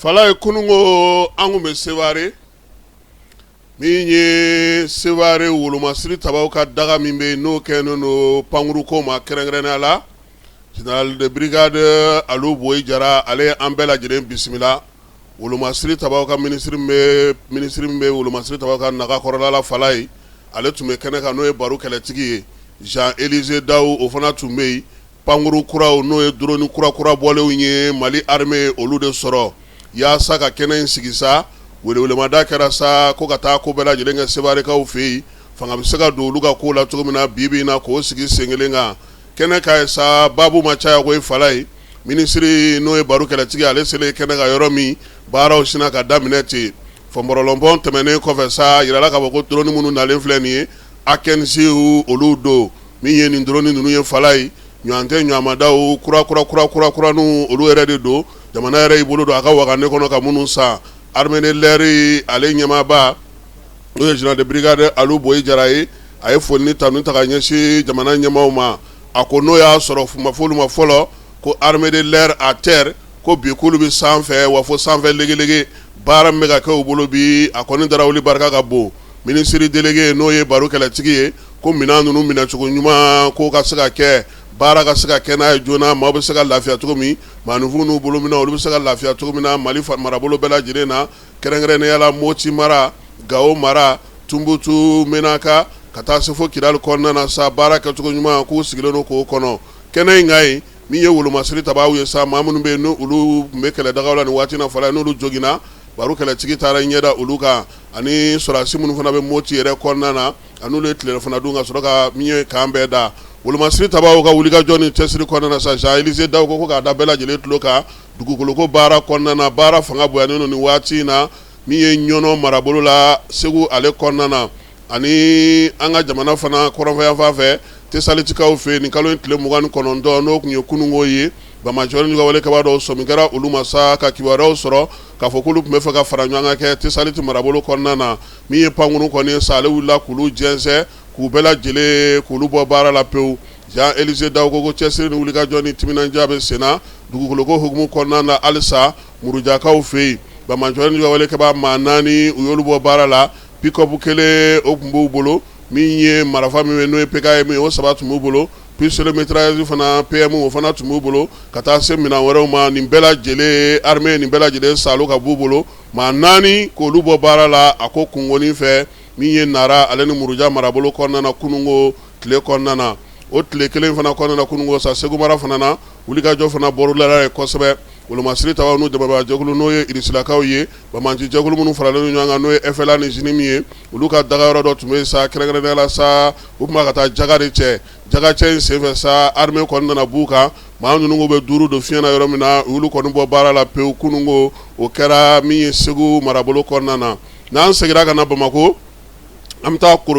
Falaye, kununko an tun bɛ Seware, min ye Seware wolomasiri tabaw ka daga min bɛ yen, n'o kɛlen don pankuruko ma, kɛrɛnkɛrɛnnenya la général de brigade Alu Boyi Jara, ale ye an bɛɛ lajɛlen bisimila. Wolomasiri tabaw ka minisiri min bɛ wolomasiri tabaw ka naga kɔrɔla la, Falaye, ale tun bɛ kɛnɛ kan, n'o ye baro kɛlɛtigi ye. Jean Élisée Dawu, o fana tun bɛ yen. Pankuru kuraw, n'o ye drone kura kura bɔlenw ye, Mali armée olu de sɔrɔ yaasa ka kɛnɛ in sigi sa. Welewelemada kɛra sa ko ka taa ko bɛɛ lajɛlen kɛ Sewarekaw fɛ yen, fanga bɛ se ka don olu ka ko la cogo min na bi bi in na, k'o sigi sen kelen kan kɛnɛ kan sa. Baabu ma caya ko Falaye, minisiri n'o ye baro kɛlɛtigi, ale selen kɛnɛ kan yɔrɔ min, baaraw sinna ka daminɛ ten. Fɔnbɔrɔlɔnbɔn tɛmɛnen kɔfɛ sa, yirala k'a fɔ ko drone minnu nalen filɛ nin ye, Akensiw olu don. Min ye nin drone ninnu ye, Falaye, ɲɔgɔn tɛ ɲɔgɔnmadaw kura kura kura kura kuraninw, olu yɛrɛ de don. Jamana yɛrɛ y'i bolo don a ka wagande kɔnɔ ka minnu san. Armée de l'air ale ɲɛmaaba, n'o ye général de brigade Alu Boyi Jara ye, a ye foli ni tanu ta ka ɲɛsin jamana ɲɛmaaw ma. A ko n'o y'a sɔrɔ ma fɔ olu ma fɔlɔ ko armée de l'air à terre, ko bi k'olu bɛ sanfɛ wa fo sanfɛ legelege. Baara min bɛ ka kɛ u bolo bi, a kɔni darawuli barika ka bon. Minisiri délégué, n'o ye baro kɛlɛtigi ye, ko minɛn ninnu minɛcogo ɲuman ko ka se ka kɛ, baara ka se ka kɛ n'a ye joona, maaw bɛ se ka lafiya cogo min, maaninfinw n'u bolo minɛn, olu bɛ se ka lafiya cogo min na Mali marabolo bɛɛ lajɛlen na, kɛrɛnkɛrɛnnenya la Moti mara, Gawo mara, Tunbutu, Menaka, ka taa se fo Kidali kɔnɔna na sa. Baara kɛcogo ɲuman k'u sigilen don k'o kɔnɔ kɛnɛ in kan yen. Min ye wolomasiri tabaaw ye sa, maa minnu bɛ yen n'olu tun bɛ kɛlɛdagaw la nin waati na, Falaye, n'olu joginna, baro kɛlɛtigi taara ɲɛda olu kan, ani sɔrɔdasi minnu fana bɛ Moti yɛrɛ kɔnɔna na, a n'olu ye tilelafana dun ka sɔrɔ ka min ye camp bɛɛ da. Wolomasiri tabaaw ka wulikajɔ ni cɛsiri kɔnɔna na sa, Jean Élisée Dawu ko k'a da bɛɛ lajɛlen tulo kan dugukoloko baara kɔnɔna na. Baara fanga bonyanen don nin waati in na, min ye Ɲɔnɔ marabolo la, Segu ale kɔnɔna na, ani an ka jamana fana kɔrɔnfɛyanfan fɛ, Tesalitikaw fɛ. Nin kalo in tile 29, n'o tun ye kununko ye, banbaanci wale kɛbaa dɔw sɔmi kɛra olu ma sa, ka kibaruyaw sɔrɔ k'a fɔ k'olu tun bɛ fɛ ka fara ɲɔgɔn kan kɛ Tesaliti marabolo kɔnɔna na. Min ye pankurun kɔni sa, ale wulila k'olu jɛnsɛn, k'u bɛɛ lajɛlen k'olu bɔ baara la pewu. Jean Élisée Dawu ko cɛsiri ni wulikajɔ ni timinandiya bɛ senna dugukoloko hukumu kɔnɔna na halisa Murujakaw fɛ yen. Banbaanci wale kɛbaa maa 4, u y'olu bɔ baara la. Pick-up kelen, o tun b'u bolo. Min ye marifa min ye, n'o ye PKM ye, o 3 tun b'u bolo. Pistolet mitrailleuse fana, PM, o fana tun b'u bolo, ka taa se minɛn wɛrɛw ma. Nin bɛɛ lajɛlen, armée nin bɛɛ lajɛlen salo ka b'u bolo, maa 4 k'olu bɔ baara la. A ko kungonin fɛ, min ye Nara ale ni Muruja marabolo kɔnɔna na kununko tile kɔnɔna na. O tile kelen fana kɔnɔna na kununko sa, Segu mara fana na, wulikajɔ fana bɔra ye kosɛbɛ. Wolomasiri tabaw n'u dɛmɛbaa jɛkulu, n'o ye Irisilakaw ye, banbaanci jɛkulu minnu faralen ɲɔgɔn kan, n'o ye FLA ni JNIM ye, olu ka dagayɔrɔ dɔ tun bɛ sa. Kɛrɛnkɛrɛnnenya la sa, u tun b'a ka taa jaga de cɛ. Jaga cɛ in senfɛ sa, armée kɔni nana b'u kan. Maa ninnu bɛ 5 don fiɲɛ na yɔrɔ min na, u y'olu kɔni bɔ baara la pewu kununko. O kɛra min ye Segu marabolo kɔnɔna na. N'an seginna ka na Bamakɔ, an bɛ taa Koro.